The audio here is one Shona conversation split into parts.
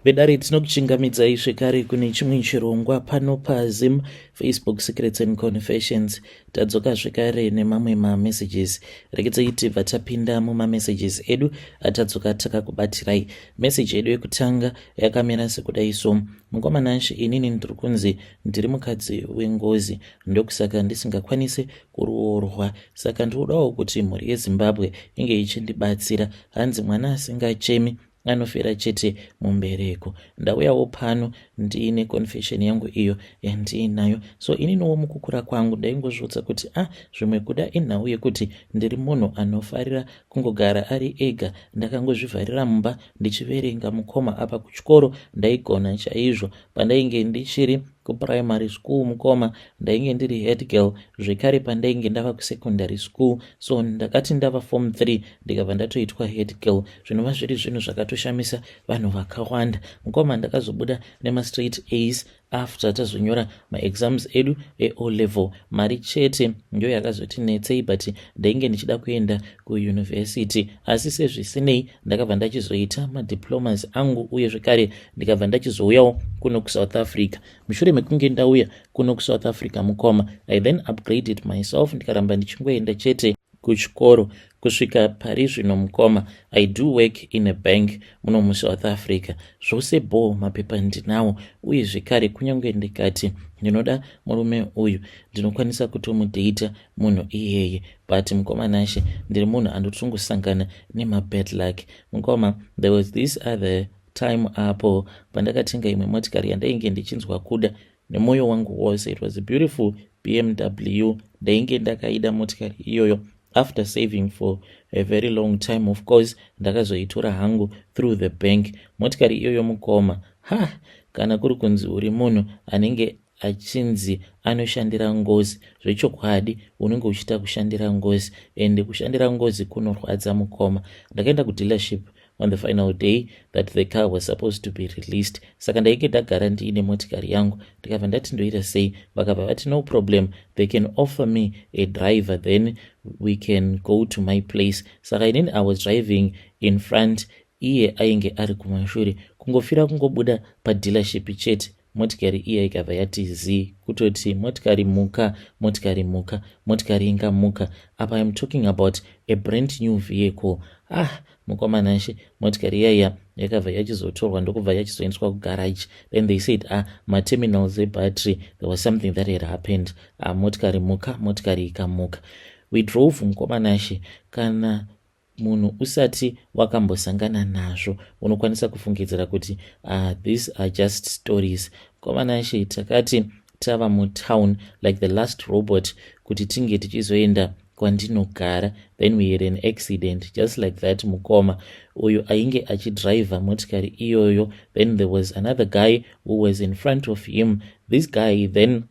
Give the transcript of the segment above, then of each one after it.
Vedare, tinokuchingamidzai zvekare kune chimwe chirongwa pano paZim Facebook Secrets and Confessions. Tadzoka zvekare nemamwe mamessages. Regedzai tibva tapinda mumamessages edu atadzoka takakubatirai. Meseji yedu yekutanga yakamira sekudai so: "Mukoma Nashe, inini ndiri kunzi ndiri mukadzi wengozi, ndokusaka ndisingakwanisi kuroorwa. Saka ndinodawo kuti mhuri yeZimbabwe inge ichindibatsira. Hanzi mwana asingachemi anofira chete mumbereko. Ndauyawo pano ndiine confession yangu iyo yandiinayo. So ininiwo mukukura kwangu ndaingozviudza kuti, ah, zvimwe kuda inhau yekuti ndiri munhu anofarira kungogara ari ega. Ndakangozvivharira mumba ndichiverenga, mukoma. Apa kuchikoro ndaigona chaizvo. Pandainge ndichiri kuprimary school, mukoma, ndainge ndiri head girl zvekare. Pandainge ndava kusecondary school, so ndakati ndava form 3, ndikabva ndatoitwa head girl, zvinova zviri zvinhu zvakatoshamisa vanhu vakawanda. Mukoma, ndakazobuda nemastraight A's after tazonyora maexams edu eO level. Mari chete ndio yakazotinetsei, but ndainge ndichida kuenda kuuniversity. Asi sezvisinei, ndakabva ndachizoita madiplomas angu, uye zvekare ndikabva ndachizouyawo kuno kuSouth Africa. Mushure mekunge ndauya kuno kuSouth Africa, mukoma, I then upgraded myself, ndikaramba ndichingoenda chete kuchikoro kusvika pari zvino. Mukoma, I do work in a bank muno muSouth Africa. Zvose bo, mapepa ndinawo, uye zvekare kunyange ndikati ndinoda murume uyu, ndinokwanisa kutomudheita munhu iyeye. But mukoma Nashe, ndiri munhu andotongosangana nemabad luck. Mukoma, there was this other time apo pandakatenga imwe motikari yandainge ndichinzwa kuda nemwoyo wangu wose. It was a beautiful BMW. Ndainge ndakaida motikari iyoyo after saving for a very long time. Of course, ndakazoitora hangu through the bank motikari iyoyo. Mukoma, ha, kana kuri kunzi uri munhu anenge achinzi anoshandira ngozi, zvechokwadi unenge uchiita kushandira ngozi, ende kushandira ngozi kunorwadza, mukoma. Ndakaenda kudealership on the final day that the car was supposed to be released. Saka ndainge ndagara ndiine motikari yangu. Ndikabva ndati, ndoita sei? Vakabva vati no problem, they can offer me a driver, then we can go to my place. Saka inini I was driving in front, iye ainge ari kumashure. Kungofira kungobuda padealership chete, motikari iya ikabva yati z, kutoti motikari muka, motikari muka, motikari ingamuka? Apa I'm talking about a brand new vehicle. Ah, mukoma Nashe, motikari iyaiya yakabva yachizotorwa, ndokubva yachizoendeswa kugarage. Then they said, ah, materminals ebattery, there was something that had happened. Ah, motikari muka, motikari ikamuka. We drove, mukoma Nashe. Kana munhu usati wakambosangana nazvo, unokwanisa kufungidzira kuti these are just stories. Mukoma Nashe, takati tava mutown like the last robot kuti tinge tichizoenda kwandinogara, then we had an accident just like that. Mukoma, uyu ainge achidhiraivha motikari iyoyo, then there was another guy who was in front of him. This guy then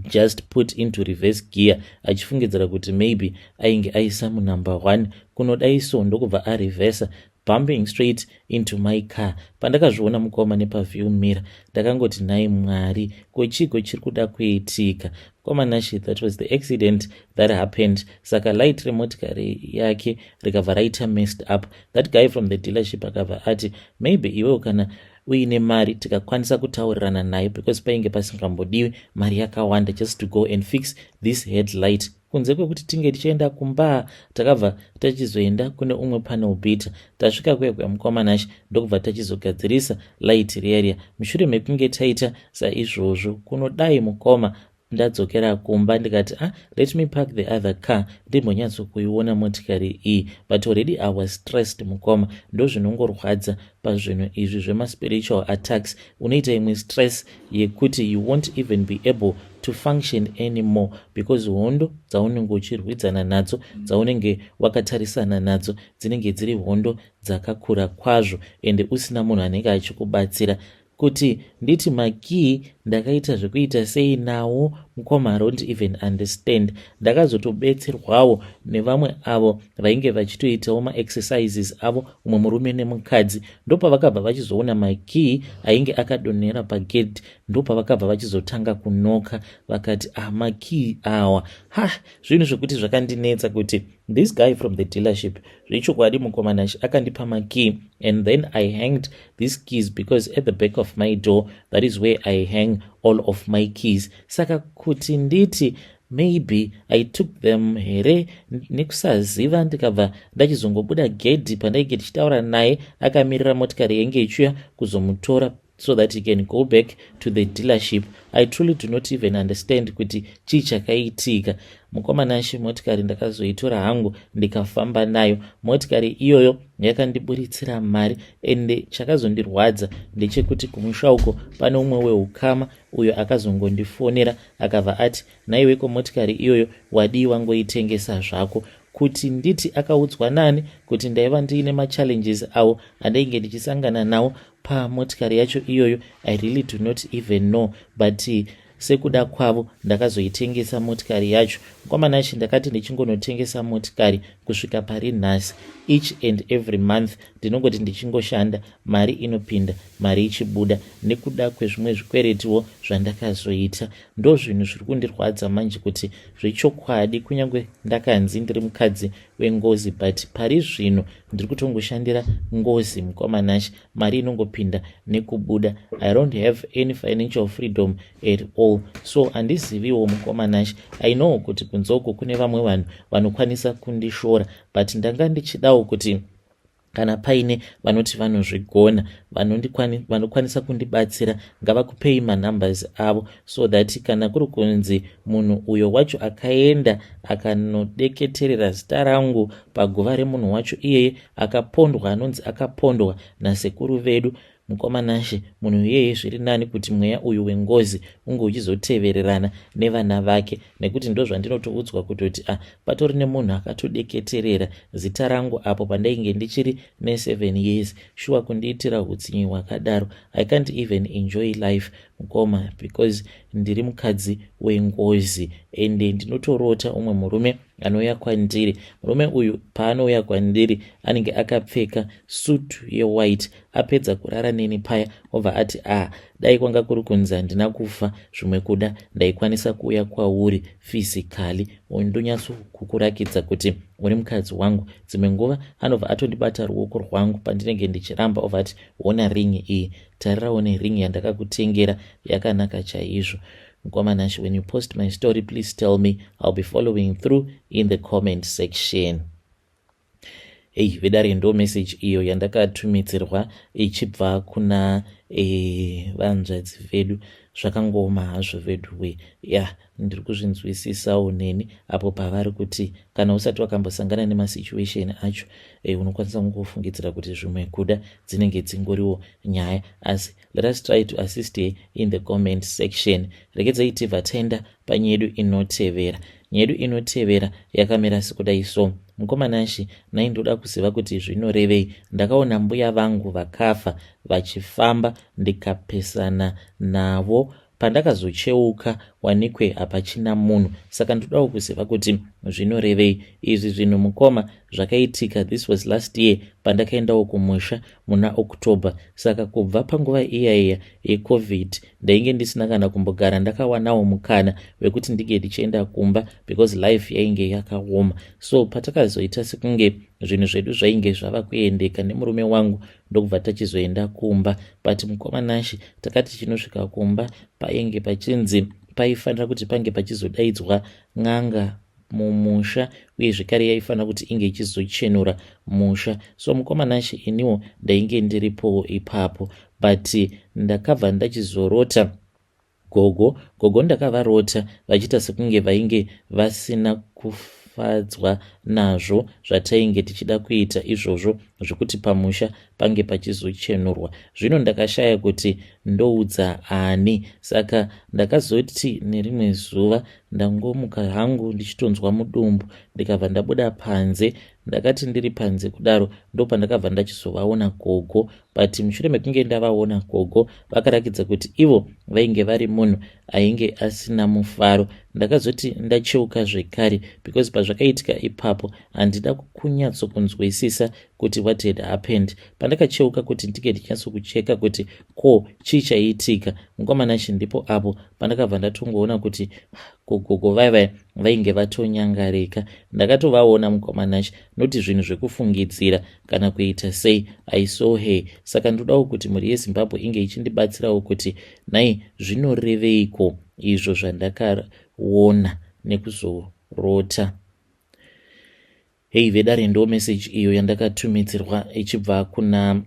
just put into reverse gear, achifungidzira kuti maybe ainge aisa munumber one kunodai so, ndokubva arevhesa, bumping straight into my car. Pandakazviona, mukoma, nepaview mirror, ndakangoti, nhai Mwari, ko chiko chiri kuda kuitika? Mukoma Nashe, that was the accident that happened. Saka light remotikari yake rikabva raita messed up. That guy from the dealership akabva ati maybe iwewo kana uine mari, tikakwanisa kutaurirana naye, because painge pasingambodiwi mari yakawanda just to go and fix this headlight. Kunze kwekuti tinge tichienda kumba, takabva tachizoenda kune umwe panel beater. Tasvika kuya kuya, mukoma Nashe, ndokubva tachizogadzirisa light riya riya. Mushure mekunge taita saizvozvo, kunodai, mukoma, ndadzokera kumba, ndikati, ah, let me park the other car, ndimbonyatsokuiona motikari iyi. But already I was stressed, mukoma. Ndozvinongorwadza pazvinhu izvi zvemaspiritual attacks, unoita imwe stress yekuti you won't even be able to function anymore, because hondo dzaunenge uchirwidzana nadzo, dzaunenge wakatarisana nadzo, dzinenge dziri hondo dzakakura kwazvo, ende usina munhu anenge achikubatsira. Kuti nditi makii, ndakabva ndatomboita mistake yekuti Ndakaita zvekuita sei nawo, mukoma? I don't even understand. Ndakazotobetserwawo nevamwe avo vainge vachitoitawo maexercises avo, umwe murume nemukadzi. Ndopavakabva vachizoona makey ainge akadonhera pagedhi. Ndopavakabva vachizotanga kunoka, vakati, "Ah, makey awa." Ha, zvinhu zvekuti zvakandinetsa kuti this guy from the dealership, zvechokwadi, mukoma Nashi, akandipa makey and then I hanged these keys because at the back of my door, that is where I hang all of my keys. Saka kuti nditi maybe I took them here nekusaziva, ndikabva ndachizongobuda gedhi pandainge ndichitaura naye akamirira motikari yainge ichiuya kuzomutora so that he can go back to the dealership. I truly do not even understand kuti chii chakaitika, mukoma Nashi. Motikari ndakazoitora hangu, ndikafamba nayo. Motikari iyoyo yakandiburitsira mari. Ende chakazondirwadza ndechekuti kumusha uko pane umwe weukama uyo akazongondifonera, akabva ati, "Naiweko, motikari iyoyo wadii wangoitengesa zvako?" Kuti nditi akaudzwa nani kuti ndaiva ndiine machallenges awo andainge ndichisangana nawo pamotikari yacho iyoyo, I really do not even know. But sekuda kwavo ndakazoitengesa motikari yacho, mukoma Nashi. Ndakati ndichingonotengesa motikari, kusvika pari nhasi, each and every month ndinongoti ndichingoshanda, mari inopinda, mari ichibuda, nekuda kwezvimwe zvikweretiwo zvandakazoita. Ndo zvinhu zviri kundirwadza manje, kuti zvechokwadi, kunyange ndakanzi ndiri mukadzi wengozi, but pari zvino ndiri kutongoshandira ngozi, mukoma Nashi. Mari inongopinda nekubuda. I don't have any financial freedom at all. So handiziviwo, mukoma Nashi. I know kuti kunzoko kune vamwe vanhu vanokwanisa kundishora, but ndanga ndichidawo kuti kana paine vanoti vanozvigona, vanokwanisa kundibatsira, ngavakupei manumbers avo so that kana kuri kunzi munhu uyo wacho akaenda akanodeketerera zita rangu paguva remunhu wacho iyeye akapondwa, anonzi akapondwa nasekuru vedu, mukoma Nashe, munhu iyeye zviri nani kuti mweya uyu wengozi unge uchizotevererana nevana vake, nekuti ndo zvandinotoudzwa kutoti, ah, patori nemunhu akatodeketerera zita rangu apo pandainge ndichiri ne7 years. Shuwa, kundiitira utsinyi hwakadaro. I can't even enjoy life, mukoma, because ndiri mukadzi wengozi. Ende ndinotorota umwe murume anouya kwandiri. Murume uyu paanouya kwandiri anenge akapfeka sutu yewhite. Apedza kurara neni paya, obva ati, "Ah, dai kwanga kuri kunzi handina kufa, zvimwe kuda ndaikwanisa kuuya kwauri physically, ndonyatsokukurakidza kuti uri mukadzi wangu." Dzimwe nguva anobva atondibata ruoko rwangu pandinenge ndichiramba, obva ati, "Ona ring iyi, tarirawo nering yandakakutengera, yakanaka chaizvo." Mukoma Nash, when you post my story, please tell me. I'll be following through in the comment section. Ei vedare, ndo message iyo yandakatumidzirwa ichibva kuna vanzvadzi vedu. Zvakangoma hazvo vedu we. Ya, ndiri kuzvinzwisisawo neni apo pavari kuti kana usati wakambosangana nemasituation acho, unokwanisa kungofungidzira kuti zvimwe kuda dzinenge dzingoriwo nyaya. Asi let us try to assist her in the comment section. Regedzai tibva taenda panyaya yedu inotevera. Nyaya yedu inotevera yakamira sekudai so: "Mukoma Nashi, nai ndoda kuziva kuti zvinorevei. Ndakaona mbuya vangu vakafa vachifamba, ndikapesana navo. Pandakazocheuka, wanikwe hapachina munhu. Saka ndodawo kuziva kuti zvinorevei izvi zvinhu, mukoma." Zvakaitika, this was last year pandakaendawo kumusha muna October. Saka kubva panguva iyaiya yeCovid ndainge ndisina kana kumbogara ndakawanawo mukana wekuti ndinge ndichienda kumba because life yainge yakaoma. So patakazoita sekunge zvinhu zvedu zvainge zvava kuendeka nemurume wangu, ndokubva tachizoenda kumba. But mukoma Nashi, takati tichinosvika kumba, painge pachinzi paifanira kuti pange pachizodaidzwa n'anga mumusha, uye zvekare yaifanira kuti inge ichizochenura musha. So mukoma Nashi, iniwo ndainge ndiripowo ipapo, but ndakabva ndachizorota gogo. Gogo ndakavarota vachiita sekunge vainge vasina kufadzwa nazvo zvatainge tichida kuita izvozvo, zvekuti pamusha pange pachizochenurwa. Zvino ndakashaya kuti ndoudza ani. Saka ndakazoti nerimwe zuva ndangomuka hangu ndichitonzwa mudumbu, ndikabva ndabuda panze. Ndakati ndiri panze kudaro ndopandakabva ndachizovaona gogo, but mushure mekunge ndavaona gogo, vakarakidza kuti ivo vainge vari munhu ainge asina mufaro. Ndakazoti ndacheuka zvekare, because pazvakaitika ipapo handida kunyatsokunzwisisa kuti what had happened. Pandakacheuka kuti ndinge ndichinyatsokucheka kuti ko chii chaiitika, mukomanashi, ndipo apo pandakabva ndatongoona kuti kugogo vaivai vainge vatonyangarika. Ndakatovaona, mukomanashi, noti zvinhu zvekufungidzira kana kuita sei. I saw her. Saka ndodawo kuti mhuri yeZimbabwe inge ichindibatsirawo kuti nhai, zvinoreveiko izvo zvandakaona nekuzorota? Hei vedare, ndo message iyo yandakatumidzirwa ichibva kuna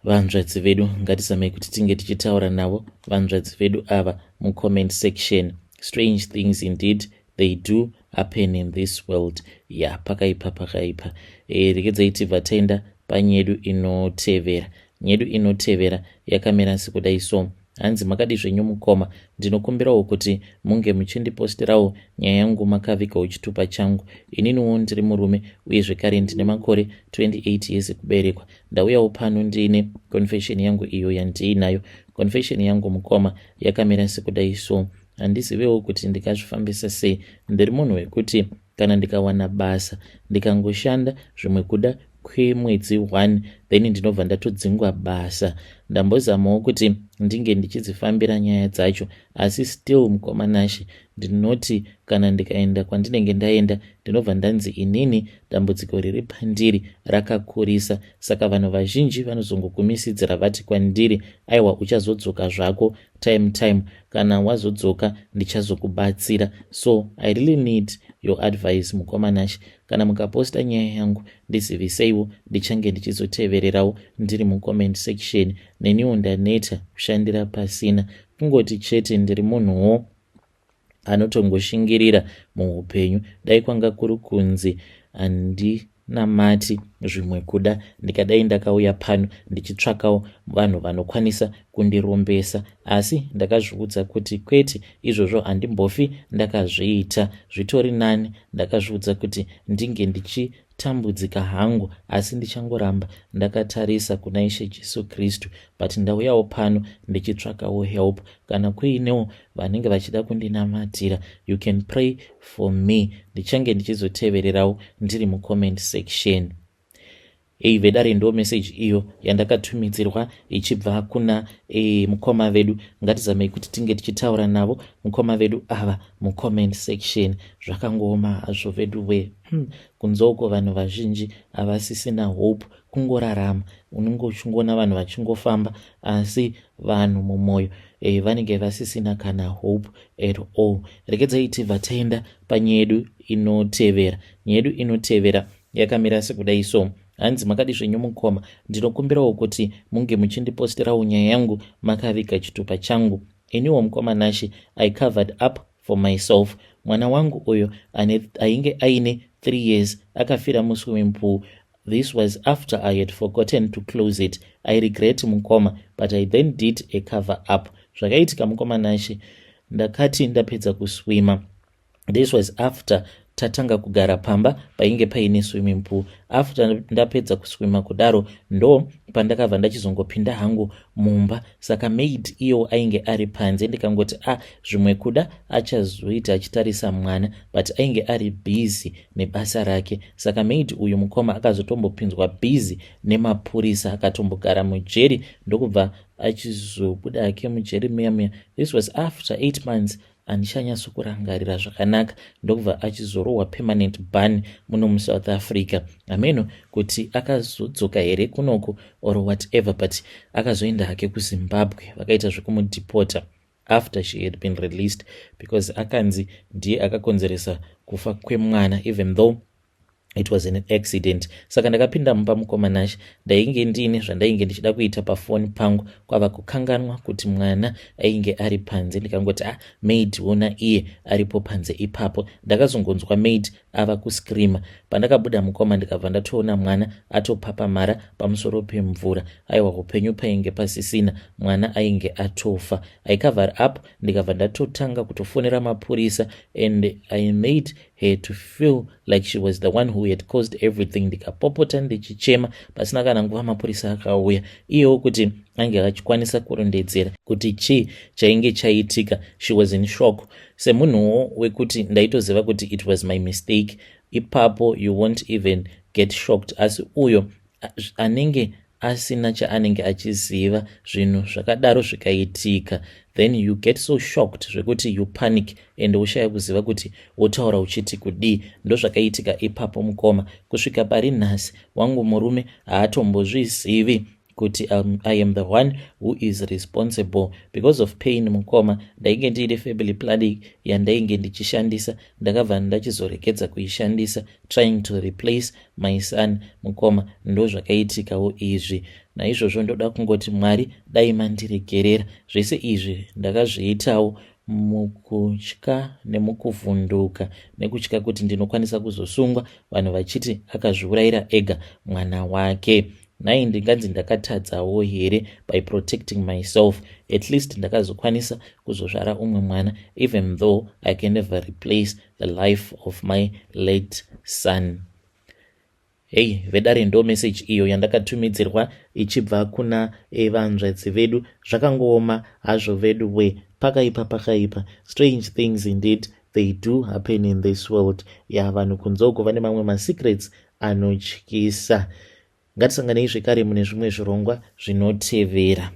vanzvadzi vedu. Ngatizamei kuti tinge tichitaura navo vanzvadzi vedu ava mucomment section. Strange things indeed, they do happen in this world. Ya, pakaipa, pakaipa. Rekedzai tibva taenda panyedu inotevera. Nyedu inotevera yakamira sekudai so. Hanzi, "Makadi zvenyu mukoma? Ndinokumbirawo kuti munge muchindipostirawo nyaya yangu makavigawo chitupa changu. Ininiwo ndiri murume uye zvekare ndine makore 28 years ekuberekwa. Ndauyawo pano ndiine confession yangu iyo yandiinayo. Confession yangu, mukoma, yakamira sekudai so. Handizivewo kuti ndingazvifambisa sei. Ndiri munhu wekuti kana ndikawana basa, ndikangoshanda zvimwe kuda kwemwedzi 1, then ndinobva ndatodzingwa basa. Ndambozamawo kuti ndinge ndichidzifambira nyaya dzacho, asi still, mukomanashi, ndinoti kana ndikaenda kwandinenge ndaenda, ndinobva ndanzi inini dambudziko riri pandiri rakakurisa. Saka vanhu vazhinji vanozongogumisidzira vati kwandiri, 'Aiwa, uchazodzoka zvako time time. Kana wazodzoka ndichazokubatsira.' So I really need your advice, mukomanashi. Kana mukaposta nyaya yangu, ndiziviseiwo, ndichange ndichizotevererawo ndiri mucomment section. Neniwo ndaneta kushandira pasina. Kungoti chete ndiri munhuwo anotongoshingirira muupenyu. Dai kwanga kuri kunzi handinamati, zvimwe kuda ndikadai ndakauya pano ndichitsvakawo vanhu vanokwanisa kundirombesa. Asi ndakazviudza kuti kwete, izvozvo handimbofi ndakazviita. Zvitori nani, ndakazviudza kuti ndinge ndichitambudzika hangu, asi ndichangoramba ndakatarisa kuna Ishe Jesu Kristu. But ndauyawo pano ndichitsvakawo help. Kana kuinewo vanenge vachida kundinamatira, you can pray for me. Ndichange ndichizotevererawo ndiri mucomment section." Ei vedare, ndo message iyo yandakatumidzirwa ichibva kuna mukoma vedu. Ngatizamei kuti tinge tichitaura navo mukoma vedu ava mucomment section. Zvakangooma hazvo vedu we. Kunze uko vanhu vazhinji havasisina hope. Kungorarama, unenge uchingoona vanhu vachingofamba, asi vanhu mumwoyo vanenge vasisina kana hope at all. Rekedzai tibva taenda panyaya yedu inotevera. Nyaya yedu inotevera yakamira sekudai so. Hanzi, "Makadi zvenyu mukoma? Ndinokumbirawo kuti munge muchindipostirawo nyaya yangu makaviga chitupa changu. Iniwo, mukoma Nashi, I covered up for myself. Mwana wangu uyo ainge aine 3 years akafira muswimming pool. This was after I had forgotten to close it. I regret, mukoma, but I then did a cover up. Zvakaitika, mukoma Nashi, ndakati ndapedza kuswima, this was after tatanga kugara pamba painge paine swimming pool, after ndapedza kuswima kudaro, ndo pandakabva ndachizongopinda hangu mumba. Saka maid iyo ainge ari panze. Ndikangoti, a ah, zvimwe kuda achazoita achitarisa mwana, but ainge ari busy nebasa rake. Saka maid uyu, mukoma, akazotombopinzwa busy nemapurisa, akatombogara mujeri, ndokubva achizobuda hake mujeri muya muya. This was after 8 months, handichanyatsokurangarira zvakanaka, ndokubva achizorohwa permanent ban muno muSouth Africa. Hameno kuti akazodzoka here kunoko or whatever, but akazoenda hake kuZimbabwe. Vakaita zvekumudhipota after she had been released, because akanzi ndiye akakonzeresa kufa kwemwana, even though it was an accident. Saka ndakapinda mumba, mukoma Nash. Ndainge ndiine zvandainge ndichida kuita pafoni pangu, kwava kukanganwa kuti mwana ainge ari panze. Ndikangoti, ah, maid, ona iye aripo panze ipapo. Ndakazongonzwa maid ava kuscreama. Pandakabuda mukoma ndikabva ndatoona mwana atopapamara pamusoro pemvura. Aiwa upenyu painge pasisina, mwana ainge atofa. I cover up ndikabva ndatotanga kutofonera mapurisa and I made her to feel like she was the one who had caused everything. Ndikapopota ndichichema, pasina kana nguva mapurisa akauya. Iyewo kuti ange achikwanisa kurondedzera kuti chii chainge chaitika, she was in shock. Semunhuwo wekuti ndaitoziva kuti it was my mistake, ipapo you won't even get shocked, asi uyo anenge asina chaanenge achiziva, zvinhu zvakadaro zvikaitika, then you get so shocked zvekuti you panic and woshaya kuziva kuti wotaura uchiti kudii. Ndozvakaitika ipapo mukoma. Kusvika pari nhasi wangu murume haatombozvizivi kuti I am the one who is responsible. Because of pain mukoma, ndainge ndiine family planning yandainge ndichishandisa, ndakabva ndachizoregedza kuishandisa trying to replace my son. Mukoma, ndo zvakaitikawo izvi. Naizvozvo ndoda kungoti Mwari dai mandiregerera. Zvese izvi ndakazviitawo mukutya nemukuvhunduka nekutya kuti ndinokwanisa kuzosungwa, vanhu vachiti akazviurayira ega mwana wake. Nhai, ndinganzi ndakatadzawo here by protecting myself? At least ndakazokwanisa kuzozvara umwe mwana, even though I can never replace the life of my late son. Hei vedare, ndo message iyo yandakatumidzirwa ichibva kuna vanzvadzi vedu. Zvakangooma hazvo vedu we, pakaipa, pakaipa. Strange things indeed, they do happen in this world. Ya, vanhu kunzoko vane mamwe masecrets anotyisa. Ngatisanganei zvekare mune zvimwe zvirongwa zvinotevera.